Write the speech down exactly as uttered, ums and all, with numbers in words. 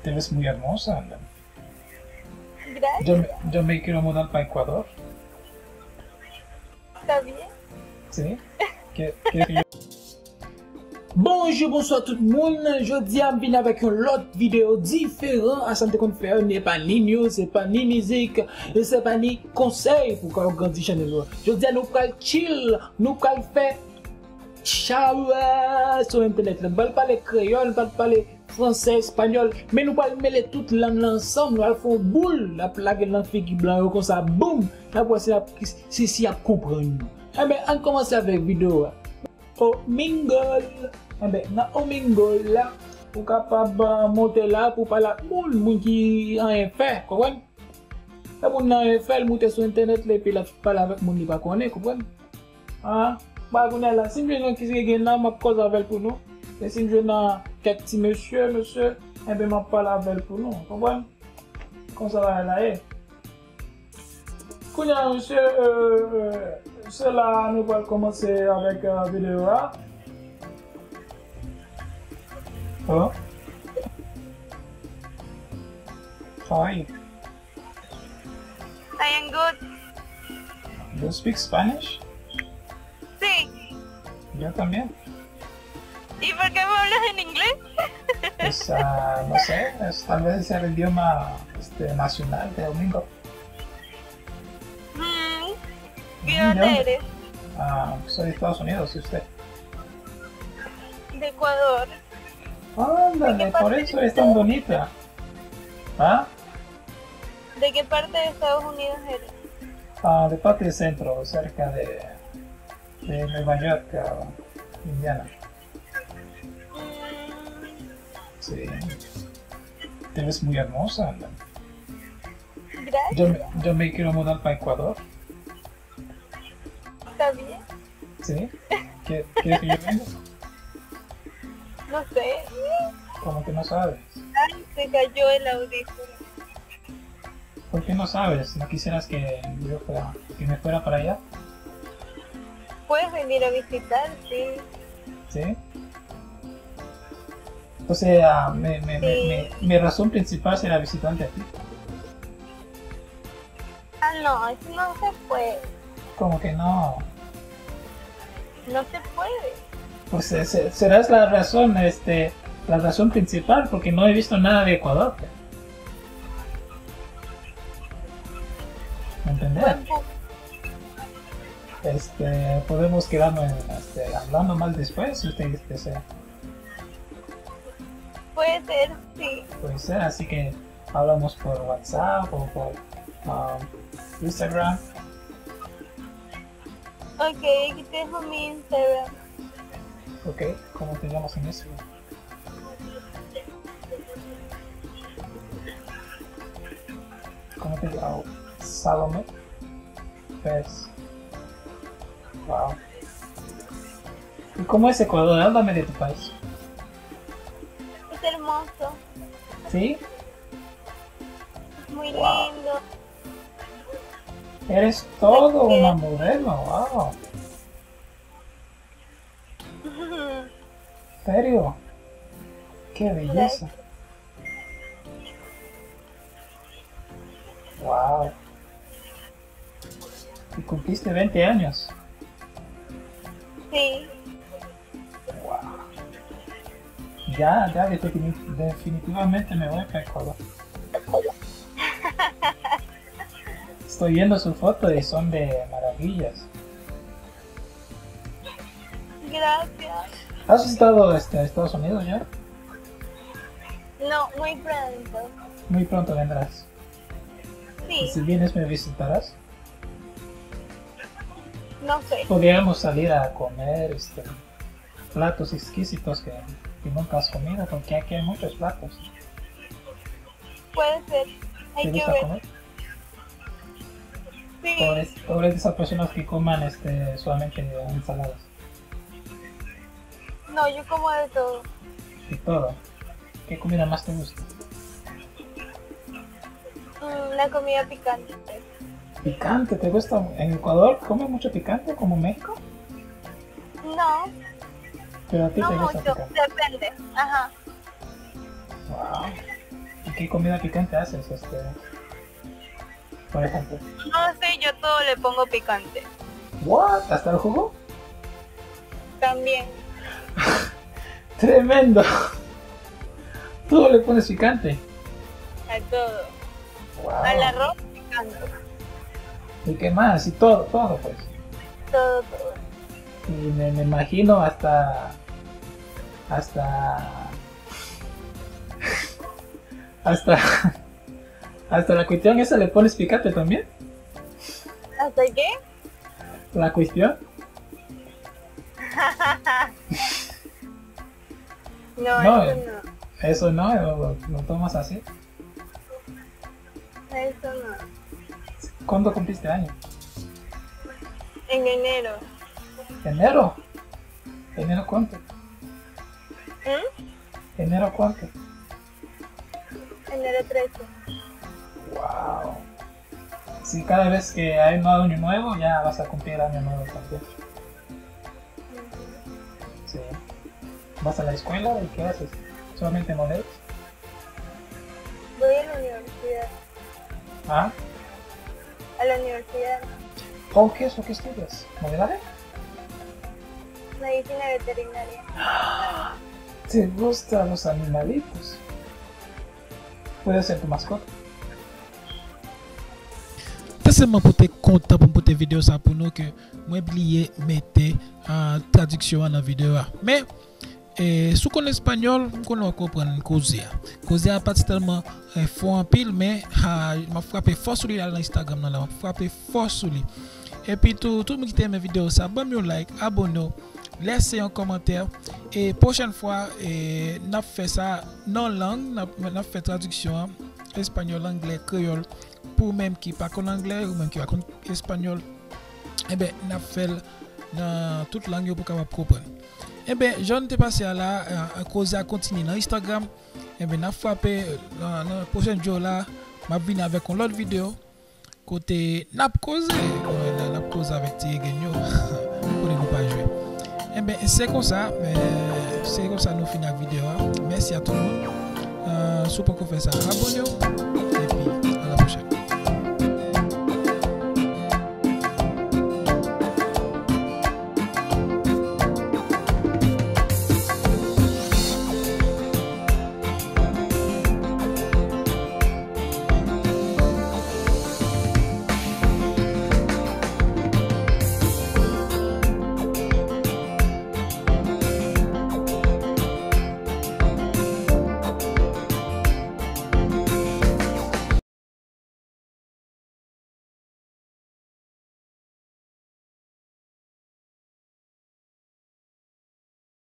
Te ves muy hermosa. Gracias. Yo, yo me quiero mudar para Ecuador. Está bien. Sí. ¿Qué, qué quiero? Bonjou, bonswa tout moun. Jodi a m vin avèk yon lòt videyo diferan a sa m te konn fè. Se pa ni news, se pa ni mizik, se pa ni konsèy pou ka grandi chanèl ou. Jodi a nou pral chill, nou pral fè chawè sou entènèt la. Nou pral pale kreyòl, nou pral pale fransè, espanyòl, men nou pral mele tout lang lan ansanm, nou pral fè yon boul, n ap lage l nan figi blan yo konsa, boum! N ap wè si y ap, si, si y ap konprann nou. Enben, ann kòmanse avèk videyo a. Omegle. Enben, nan Omegle la, ou kapab, ah, monte la pou pale ak moun, moun ki anyen fè, konprann? Lè moun nan anyen fè, l moute sou entènèt la, epi l ap pale avèk moun li pa konnen, konprann? Ah, ba kounye a la, si m jwenn yon ki gen nan, m ap koze avè l pou nou. E si m jwenn nan kèk ti mesye, mesye, enben m ap pale avè l pou nou, konprann? Konsa bagay la ye. Kounye a, mesye, euh, euh, se la nou pral kòmanse avèk, euh, videyo a. Hello? How are you? I am good. You speak Spanish? Sí. Yo también. ¿Y por qué me hablas en inglés? Pues, ah, no sé, es, tal vez es el idioma, este, nacional de Domingo. Mm, ¿y de dónde eres? Ah, soy de Estados Unidos, ¿y usted? De Ecuador. Ándale, por eso es tan bonita. ¿Ah? ¿De qué parte de Estados Unidos eres? Ah, de parte del centro, cerca de, de Nueva York, ah, Indiana. Mm. Sí. Te ves muy hermosa. Gracias. Yo, yo me quiero mudar para Ecuador. ¿Está bien? Sí. ¿Qué, quieres que yo venga? No sé. ¿Cómo que no sabes? Ay, se cayó el audífono. ¿Por qué no sabes? ¿No quisieras que yo fuera, que me fuera para allá? Puedes venir a visitar, sí. ¿Sí? Entonces, ah, mi, mi, mi, sí, mi, mi razón principal será visitarte a ti. Ah, no, eso no se puede. ¿Cómo que no? No se puede. Pues, eh, se-, será la razón, este, la razón principal, porque no he visto nada de Ecuador. ¿Me entiendes? Buen punto. Este, podemos quedarnos, este, hablando más después, si usted desea. Puede ser, sí. Puede ser, así que hablamos por WhatsApp o por, um, Instagram. Ok, aquí te dejo mi Instagram. Ok, ¿cómo te llamas en Instagram? ¿Cómo te llamas? Salomé Pérez. Wow. ¿Y cómo es Ecuador? Háblame de tu país. Es hermoso. ¿Sí? Muy lindo. Eres todo una modelo, wow. ¿Serio? Qué belleza. Wow. Y cumpliste veinte años. Sí. Wow. Ya, ya, defini-, definitivamente me voy para Ecuador. Estoy viendo su foto y son de maravillas. Gracias. ¿Has visitado, este, Estados Unidos ya? No, muy pronto. Muy pronto vendrás. Sí. ¿Y si vienes me visitarás? No sé. Podríamos salir a comer, este, platos exquisitos que, que nunca has comido, porque aquí hay muchos platos. Puede ser. ¿Te gusta comer? Sí. ¿O eres, o eres de esas personas que coman, este, solamente ensaladas? No, yo como de todo. ¿De todo? ¿Qué comida más te gusta? Mm, la comida picante. ¿Picante? ¿Te gusta? ¿En Ecuador comen mucho picante como México? No. ¿Pero a ti te gusta picante? No mucho, depende. Ajá. Wow. ¿Qué comida picante haces, este, por ejemplo? No sé, yo todo le pongo picante. What? ¿Hasta el jugo? También. Tremendo. Todo le pones picante. A todo. Wow. Al arroz picante. ¿Y qué más? Y todo, todo pues. Todo, todo. Y me, me imagino hasta, hasta, hasta, hasta la cuestión esa le pones picante también. ¿Hasta qué? La cuestión. No, No, eso eh. No. Eso no, lo, lo tomas así. Eso no. ¿Cuándo cumpliste años? En enero. ¿Enero? ¿Enero cuánto? ¿Mm? ¿Enero cuánto? Enero trece. Wow. Si cada vez que hay un año nuevo, ya vas a cumplir año nuevo también. Sí. ¿Vas a la escuela y qué haces? ¿Solamente modelas? Voy a la universidad. ¿Ah? A la universidad. ¿O qué es lo que estudias? ¿Modelaje? Medicina veterinaria. ¿Te gustan los animalitos? Puede ser tu mascota. Mwen sèlman pou te kontan pou m pote videyo sa pou nou ke mwen bliye mete uh, tradiksyon an nan videyo a. Men, e, si w konn espanyòl, m konnen w konprann koze a. Koze a pa ti tèlman e, fò anpil, men ha, m ap frape fò sou li la nan Instagram nan la. M ap frape fò sou li. Epi tou, tout moun ki te renmen videyo sa, ban m yon like, abone w, lèse yon kòmantè. E pwochèn fwa, e, n ap fè sa nan lang, n ap, n ap fè tradiksyon an, espanyòl, anglè, kreyòl, pou ou menm ki pa konn anglè, ou menm ki pa konn espanyòl, enben, n ap fè l nan tout lang yo pou w kapab konprann. Enben, jan n te pase a la, e, koze a kontinye nan Instagram. Enben, n ap frape nan, nan pwochèn jou la, m ap vini avèk yon lòt videyo kote n ap koze. Wi, n, n ap koze avèk ti regen yo. Konnen nou pa jwe. Enben, se konsa, e, se konsa nou fini ak videyo a. Mèsi a tout moun. E, si w poko fè sa, abone w.